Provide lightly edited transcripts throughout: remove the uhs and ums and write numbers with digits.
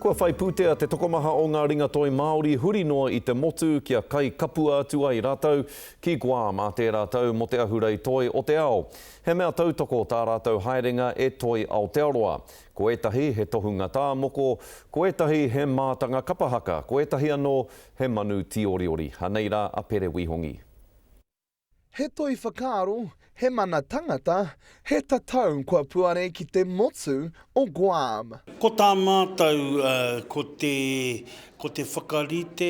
Kua whai pūtea te tokomaha o ngā ringatoi Māori huri noa i te motu kia kai kapua atu ai rātou ki Guam ā tērā tau mō te Ahurei Toi o te Ao. He mea tautoko tā rātou haerenga e Toi Aotearoa. Ko ētahi he tohunga tā moko, ko ētahi he mātanga kapa haka, ko ētahi anō he manu tīoriori. Anei rā a Pere Wihongi. He toi whakaaro, he mana tangata, he tatau kua puare ki te motu o Guam. Ko tā mātou ko te, ko te whakarite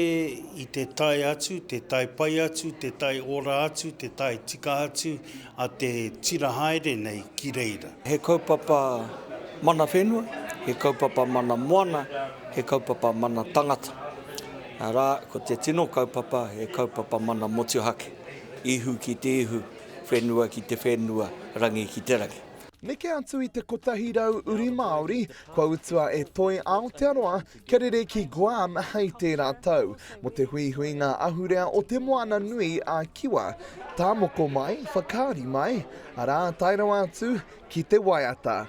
i te tae atu, te tae pai atu, te tae ora atu, te tae tika atu a te tira haere nei ki reira. He kaupapa mana whenua, he kaupapa mana moana, he kaupapa mana tangata. Arā, ko te tino kaupapa he kaupapa mana motuhake, ihu ki te ihu, whenua ki te whenua, rangi ki te rangi. Neke atu i te 100 uri Māori kua utua e Toi Aotearoa kia rere ki Guam hei tērā tau, mō te huihuinga ahurea o Te Moana Nui a Kiwa. Tā moko mai, whakaari mai, arā, tae rawa atu ki te waiata.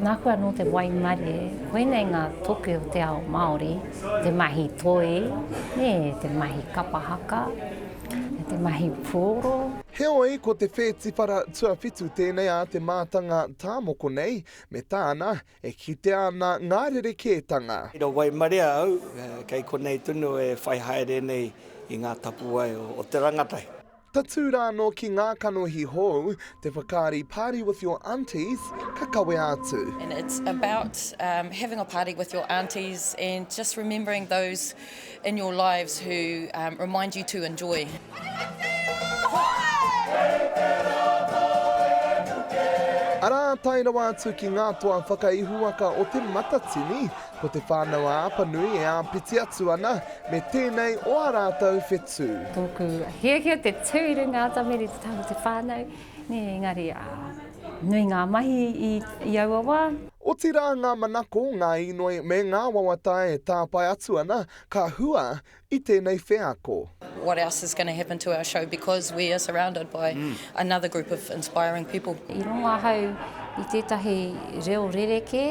Nāku anō te waimarie, koinei ngā toki o te ao Māori, te mahi toi, nē, te mahi kapa haka, te mahi puoro. Heoi, ko te whētiwhara tuawhitu tēnei a te mātanga tā moko nei, me tāna, e kitea ana ngā rerekētanga. Tino waimarie au, kei konei tonu e whai haere nei i ngā tapuwae o te rangatahi. Tatū rā anō ki ngā kanohi hou, te whakaari Party with your aunties ka kawea atu. And it's about having a party with your aunties and just remembering those in your lives who remind you to enjoy. Arā, tae rawa atu ki ngā toa whakaihuwaka o Te Matatini, ko Te Whānau-a-Apanui e āpiti atu ana me tēnei o ā rātou whetū. Tōku hiahia te tū i runga atamira i te taha o te whānau, nē, engari, ā, nui ngā mahi i, i aua wā. Otirā ngā manako, ngā inoi me ngā wawata e tāpae atu ana, ka hua i tēnei wheako. What else is gonna happen to our show because we are surrounded by another group of inspiring people. I rongo ahau i tētahi reo rerekē,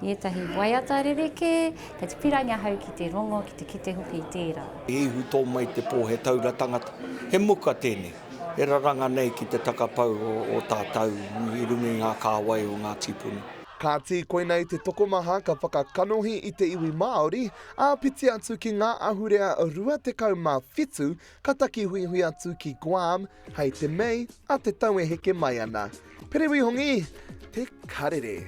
i ētahi waiata rerekē, kei te pīrangi ahau ki te rongo, ki te kite hoki i tērā. He ihu tō mai te pō, he taura tangata, he muka tēnei, e raranga nei ki te takapau o tātau i runga i ngā kāwai o ngā tīpuna. Kāti, koinei te tokomaha ka whakakanohi i te iwi Māori, Āpiti atu ki ngā ahurea 27 ka taki huihui atu ki Guam hei te Mei a te tau e heke mai ana. Pere Wihongi, Te Karere.